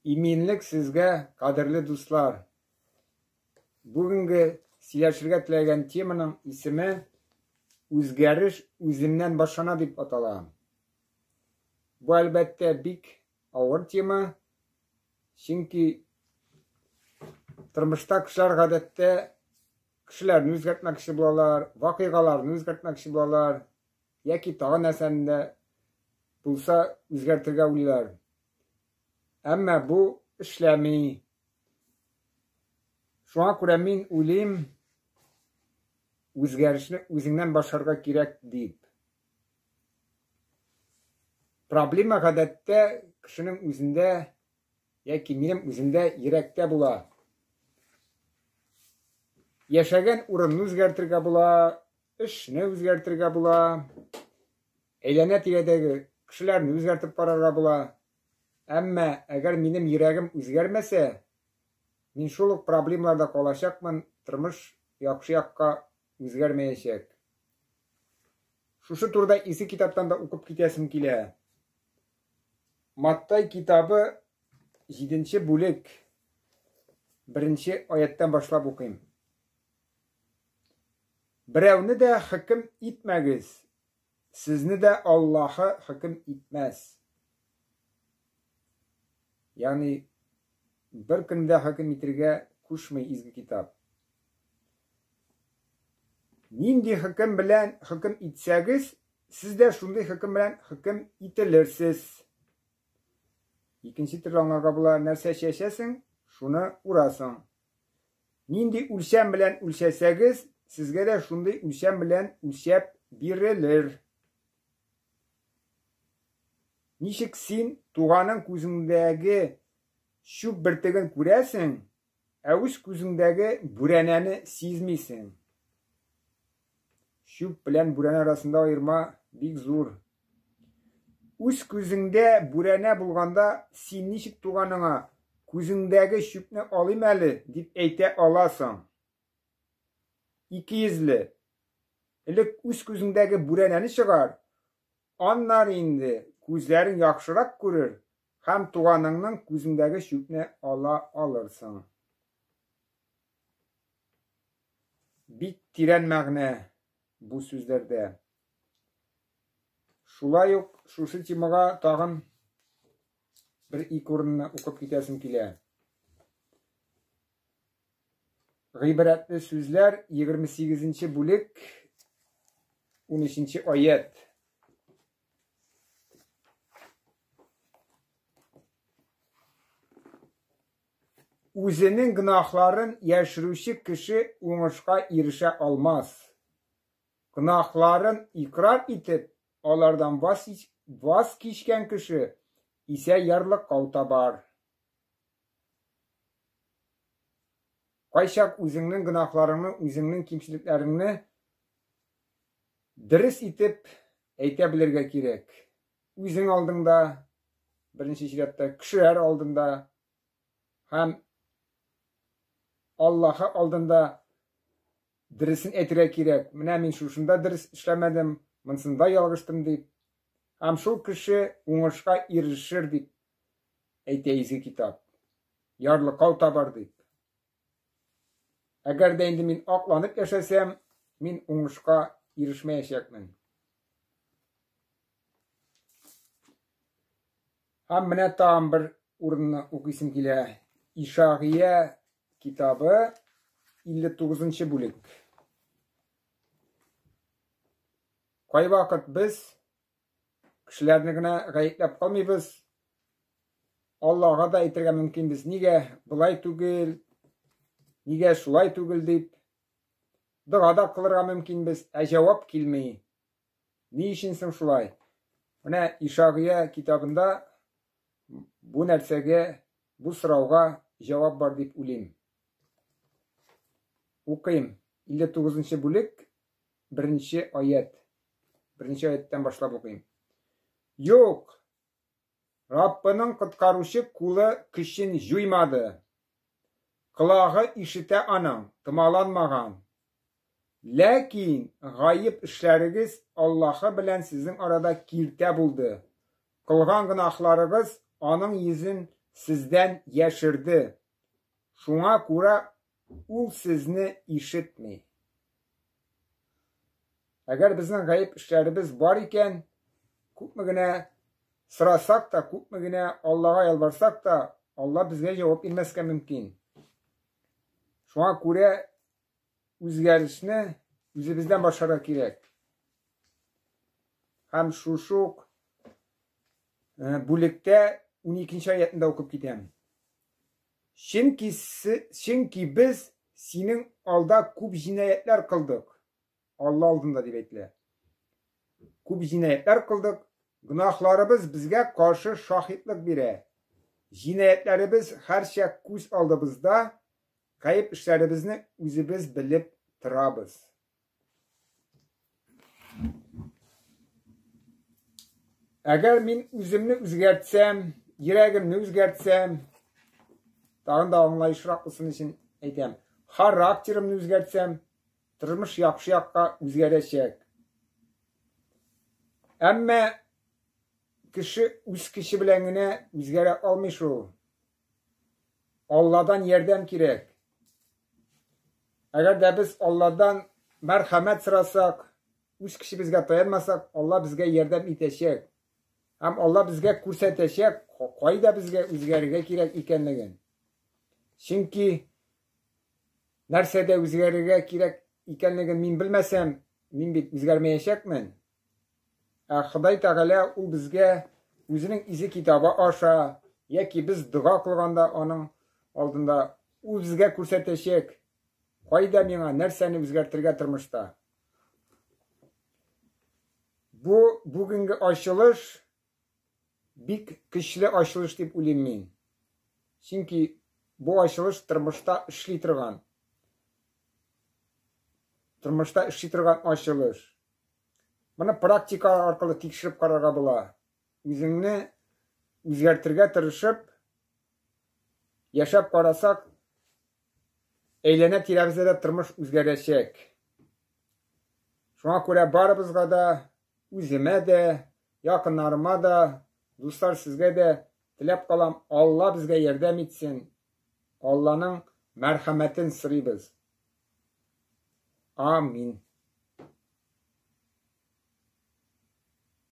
Иминлек сезгә, кадерле дуслар! Бүгенге сөйләшергә теләгән теманың исеме Үзгәреш үземнән башлана дип атала. Бу, әлбәттә, бик авыр тема, чөнки тормышта кешеләр гадәттә кешеләрне үзгәртмәкче булалар, вакыйгаларны үзгәртмәкче булалар, яки тагы нәрсәне дә булса үзгәртергә уйлыйлар. Әмма бу эшләми. Шуңа күрә мин уйлыйм, үзгәрешне үзеңнән башларга кирәк дип. Проблема гадәттә кешенең үзендә яки минем үземдә йөрәктә була. Яшәгән урынны үзгәртергә була, эшне үзгәртергә була, әйләнә-тирәдәге кешеләрне үзгәртеп карарга була. Әмма әгәр минем йөрәгем үзгәрмәсә, мин шул ук проблемаларда калачакмын, тормыш яхшы якка үзгәрмәячәк. Шушы турыда Изге китаптан да укып китәсем килә. Маттай китабы 7 бүлек 1 аяттан башлап укыйм. Берәүне дә хөкем итмәгез, сезне дә Аллаһы хөкем итмәс. Ягъни бер көндә хөкем итергә кушмый изге китап. Нинди хөкем белән хөкем итсәгез, сез дә шундый хөкем белән хөкем ителерсез. Икенче төрле аңларга була, нәрсә чәчәсең, шуны урасың. Нинди үлчәм белән үлчәсәгез, сезгә дә шундый үлчәм белән үлчәп бирелер. Ничек син туганың күзеңдәге чүп бөртеген күрәсең, ә үз күзеңдәге бүрәнәне сизмисең? Чүп белән бүрәнә арасында аерма бик зур. Үз күзеңдә бүрәнә булганда, син ничек туганыңа, күзеңдәге чүпне алыйм әле, дип әйтә аласың? Икейөзле. Элек үз күзеңдәге бүрәнәне чыгар, аннары инде күзләрең яхшырак күрер һәм туганыңның күзендәге чүпне ала алырсың. Бик тирән мәгънә бу сүзләрдә. Шулай ук шушы темага тагын бер ике урынны укып китәсем килә. Гыйбрәтле сүзләр 28 бүлек 13 аят. Үзенең гөнаһларын яшерүче кеше уңышка ирешә алмас. Гөнаһларын икърар итеп, алардан ваз кичкән кеше исә ярлыкау табар. Кайчак үзеңнең гөнаһларыңны, үзеңнең кимчелекләреңне дөрес итеп әйтә белергә кирәк. Үзең алдыңда, беренче чиратта, кешеләр алдында һәм Аллаһы алдында дөресен әйтергә кирәк. Менә мин шушында дөрес эшләмәдем, монсында ялгыштым дип. Һәм шул кеше уңышка ирешер дип әйтә изге китап. Ярлыкау табар дип. Әгәр дә инде мин акланып яшәсәм, мин уңышка ирешмәячәкмен. Һәм менә тагын бер урынны укыйсым килә. Ишагия китабы 59 бүлек. Кайвакыт без Кешеләрне генә гаепләп калмыйбыз. Аллага да әйтергә мөмкинбез, нигә болай түгел, нигә шулай түгел дип. Дога да кылырга мөмкинбез, ә җавап килми. Ни өчен соң шулай? Менә Ишагыя китабында бу нәрсәгә, бу сорауга җавап бар дип уйлыйм. Укыйм. 59 бүлек, беренче аять. Беренче аяттан башлап укыйм. Юк! Раббының коткаручы кулы көчен җуймады. Колагы ишетә аның, томаланмаган. Ләкин гаеп эшләрегез Аллаһы белән сезнең арада киртә булды. Кылган гөнаһларыгыз аның йөзен сездән яшерде. Шуңа күрә ул сезне ишетми. Әгәр безнең гаеп эшләребез бар икән, күпме генә сорасак та, күпме генә Аллага ялварсак та, Алла безгә җавап бирмәскә мөмкин. Шуңа күрә үзгәрешне үзебездән башларга кирәк. Һәм шушы ук э, бүлектә 12 аятында укып китәм. Чөнки, чөнки без синең алда күп җинаятьләр кылдык. Алла алдында дип әйтелә. Күп җинаятьләр кылдык, гөнаһларыбыз безгә каршы шаһитлык бирә. Җинаятьләребез һәрчак күз алдыбызда, гаеп эшләребезне үзебез белеп торабыз. Әгәр мин үземне үзгәртсәм, йөрәгемне үзгәртсәм, тагын да аңлаешрак булсын өчен әйтәм, характерымны үзгәртсәм, тормыш яхшы якка үзгәрәчәк. Әмма кеше үз көче белән генә үзгәрә алмый шул. Алладан ярдәм кирәк. Әгәр дә без Алладан мәрхәмәт сорасак, үз көчебезгә таянмасак, Алла безгә ярдәм итәчәк. Һәм Алла безгә күрсәтәчәк, кайда безгә үзгәрергә кирәк икәнлеген. Чөнки нәрсәдә үзгәрергә кирәк икәнлеген мин белмәсәм, мин бит үзгәрмәячәкмен. Ә Ходай Тәгалә ул безгә үзенең изе китабы аша яки без дога кылганда аның алдында ул безгә күрсәтәчәк, кайда миңа нәрсәне үзгәртергә тормышта. Бу бүгенге ачылыш бик көчле ачылыш дип уйлыйм мин. Чөнки бу ачылыш тормышта эшли торган. Тормышта эшли торган ачылыш. Моны практика аркылы тикшереп карарга була. Үзеңне үзгәртергә тырышып, яшәп карасак, әйләнә тирәбездә дә тормыш үзгәрәчәк. Шуңа күрә барыбызга да, үземә дә, якыннарыма да, дуслар сезгә дә теләп калам, Алла безгә ярдәм итсен. Алланың мәрхәмәтен сорыйбыз. Амин.